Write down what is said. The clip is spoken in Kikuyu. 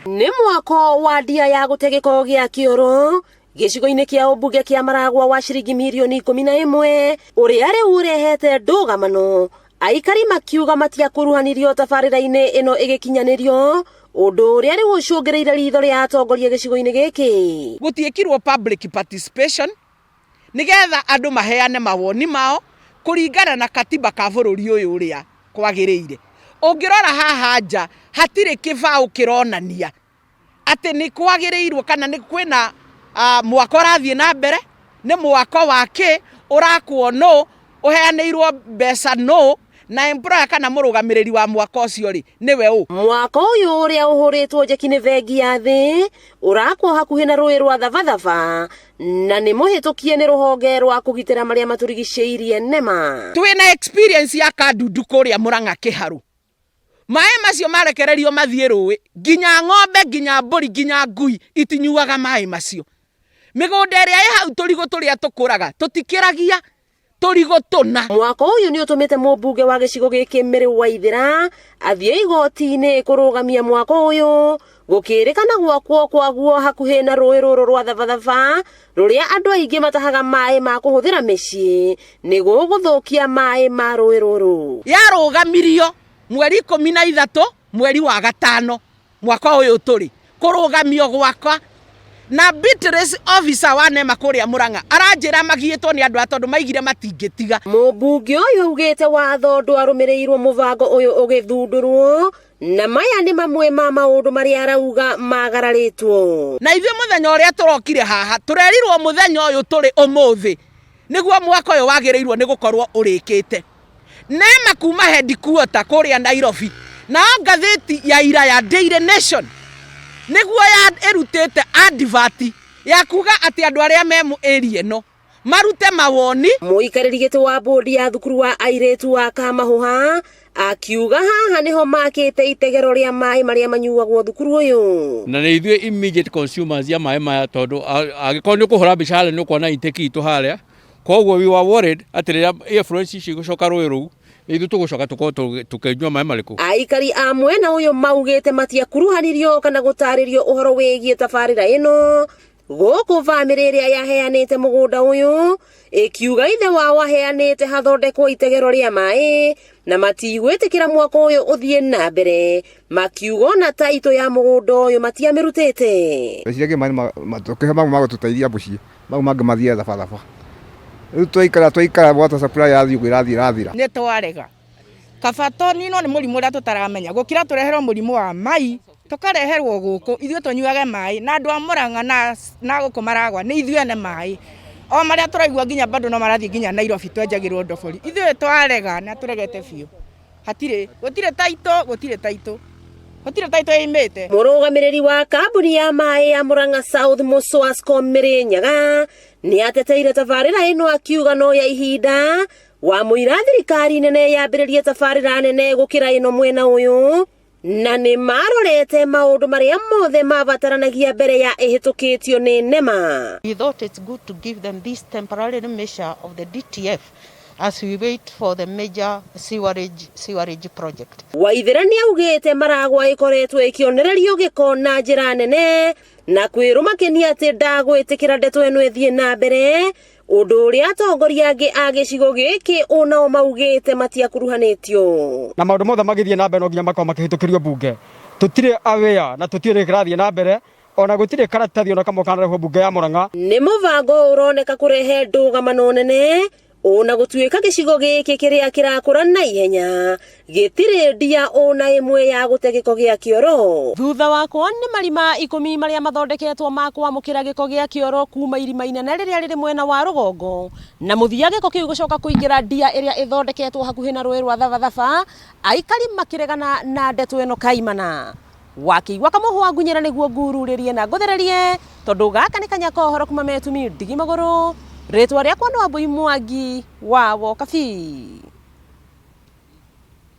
Nĩ mwako wa ndia ya gũte gĩko gĩa kĩoro gĩcigo-inĩ kĩa ũmbunge kĩa Maragwa wa ciringi mirioni 11 ũrĩa rĩu ũrehete ndũgamano, aikari makiuga matiakuruhanirio tabarĩra-inĩ ĩno ĩgĩkinyanĩrio, ũndũ ũrĩa rĩu ũcũngĩrĩire ritho rĩa atongoria gĩcigo-inĩ gĩkĩ. Gũtiĩkirwo public participation nĩgetha andũ maheane mawoni mao kũringana na katiba ka bũrũri ũyũ ũrĩa kwagĩrĩire. Ũngĩrora haha nja hatirĩ kĩbaũ kĩronania atĩ nĩ kwagĩrĩirwo kana nĩ kwĩna mwako ũrathiĩ na mbere, nĩ mwako wa kĩ, ũrakwo nũ, ũheanĩirwo mbeca nũ, na employer kana mũrũgamĩrĩri wa mwako ũcio rĩ, nĩwe ũ. Mwako ũyũ ũrĩa ũhũrĩtwo njeki nĩ bengi ya thĩ ũrakwo hakuhĩ na rũĩ rwa Thabathaba na nĩ mũhĩtũkie nĩ rũhonge rwa kũgitĩra marĩa matũrigicĩirie NEMA. Twĩna experience ya Kandundu kũrĩa Mũrang'a Kĩharũ. Maĩ macio marekererio mathiĩ rũĩ, nginya ng'ombe, nginya mbũri, nginya ngui itinyuaga maĩ macio. Mĩgũnda ĩrĩa ĩ hau tũrigũ tũrĩa tũkũraga tũtikĩragia tũrigũ tũna. Mwako ũyũ nĩ ũtũmĩte mũmbunge wa gĩcigo gĩkĩ Mary Waithera athiĩ igoti-inĩ kũrũgamia mwako ũyũ, gũkĩrĩkana gwakwo kwaguo hakuhĩ na rũĩ rũrũ rwa Thabathaba rũrĩa andũ aingĩ matahaga maĩ ma kũhũthĩra mĩciĩ nĩ gũgũthũkia maĩ ma rũĩ rũrũ. Yarũgamirio mweri 13 mweri wa gatano mwaka ũyũ tũrĩ, kũrũgamio gwakwa na Beatrice officer wa NEMA kũrĩa Murang'a aranjĩra magiĩtwo nĩ andũ aya tondũ maigire matingĩtiga. Mũmbunge ũyũ augĩte watho ndwarũmĩrĩirwo mũbango ũyũ ũgĩthundũrwo, na maya nĩ mamwe ma maũndũ marĩa arauga magararĩtwo. Na ithuĩ mũthenya ũrĩa tũrokire haha tũrerirwo mũthenya ũyũ tũrĩ ũmũthĩ nĩguo mwaka ũyũ wagĩrĩirwo nĩ gũkorwo ũrĩkĩte. NEMA kuma headquarter kũrĩa Nairobi, nao ngathĩti ya ira ya Daily Nation nĩguo ya ĩrutĩte advert ya kuga atĩ andũ arĩa me area ĩno marute mawoni. Mũikarĩri gĩtĩ wa bodi ya thukuru wa airĩtu wa Kamahũha akiuga haha nĩho makĩte itegero rĩa maĩ marĩa manyuagwo thukuru ũyũ. Na nĩ ithuĩ immediate consumers ya maĩ maya, tondũ angĩkorwo nĩ ũkũhũra mbica harĩa nĩ ũkuona intake itũ harĩa. Koguo we were worried atĩ rĩrĩa effluents ici igũcoka rũĩ rũu, nĩ ithuĩ tũgũcoka tũkorwo tũkĩnyua maĩ marĩkũ. Aikari a mwena ũyũ maugĩte matiakuruhanirio kana gũtarĩrio ũhoro wĩgiĩ tabarĩra ĩno, gũkũ bamĩrĩ ĩrĩa yaheanĩte mũgũnda ũyũ ĩkiuga ithe wao aheanĩte hathondekwo itegero rĩa maĩ na matigwĩtĩkĩra mwako ũyũ ũthiĩ na mbere, makiuga ona taitũ ya mũgũnda ũyũ matiamĩrutĩte. Meciria maĩ tũkĩhe mamwe ma gũtũteithia mũciĩ, mau mangĩ mathiĩ thabathaba. Rĩu twaikara twaikara water supply yathiĩ ũguo ĩrathiĩ ĩrathira. Nĩ twarega kaba tũninwo nĩ mũrimũ ũrĩa tũtaramenya gũkĩra tũreherwo mũrimũ wa mai tũkareherwo gũkũ ithuĩ tũnyuage maĩ na andũ a Murang'a na gũkũ Maragwa nĩ ithuĩ ene maĩ o marĩa tũraigua nginya bado no marathiĩ nginya Nairobi twenjagĩrwo ndobori ithuĩ twarega na tũregete biũ. Hatirĩ, gũtirĩ taitũ, gũtirĩ taitũ, gũtirĩ taitũ ĩimĩte. Mũrũgamĩrĩri wa kambuni ya maĩ ya Murang'a South Mũswasco Mĩrĩnyaga nĩ ateteire tabarĩra ĩno akiuga no ya ihinda wamũira thirikari nene yambĩrĩrie tabarĩra nene gũkĩra ĩno mwena ũyũ, na nĩ marorete maũndũ marĩa mothe mabataranagia mbere ya ĩhĩtũkĩtio nĩ NEMA. We thought it's good to give them this temporary measure of the DTF as we wait for the major sewerage project. Waithera nĩ augĩte Maragwa ĩkoretwo ĩkĩonererio gĩko na njĩra nene na kwĩrũmakenia atĩ ndagwĩtĩkĩra ndeto ĩno ĩthiĩ na mbere, ũndũ ũrĩa atongoria angĩ a gĩcigo gĩkĩ onao maugĩte matiakuruhanĩtio. Na maũndũ mothe magĩthiĩ na mbere no nginya makorwo makĩhĩtũkĩrio mbunge. Tũtirĩ aware na tũtiũĩ nĩkĩ kĩrathiĩ na mbere, ona gũtirĩ karatathi ona kamwe kanarehwo mbunge ya Murang'a. Nĩ mũbango ũroneka kũrehe ndũgamano nene ona gũtuĩka gĩcigo gĩkĩ kĩrĩa kĩrakũra na ihenya gĩtirĩ ndia ona ĩmwe ya gũte gĩko gĩa kĩoro. Thutha wakwa nĩ marima 10 marĩa mathondeketwo ma kwamũkĩra gĩko gĩa kĩoro kuma irima inene rĩrĩa rĩrĩ mwena wa rũgongo, na mũthia gĩko kĩu gũcoka kũingĩra ndia ĩrĩa ĩthondeketwo hakuhĩ na rũĩ rwa Thabathaba, aikari makĩregana na ndeto ĩno kaimana. Wakĩigua kamũhwa ngunyĩra nĩguo ngururĩrie na ngũthererie, tondũ gaka nĩ kanya ka ũhoro kuma Metumi ndigi magũrũ. Rĩtwa rĩakwa nĩ Wambui Mwangi wa Wokabi.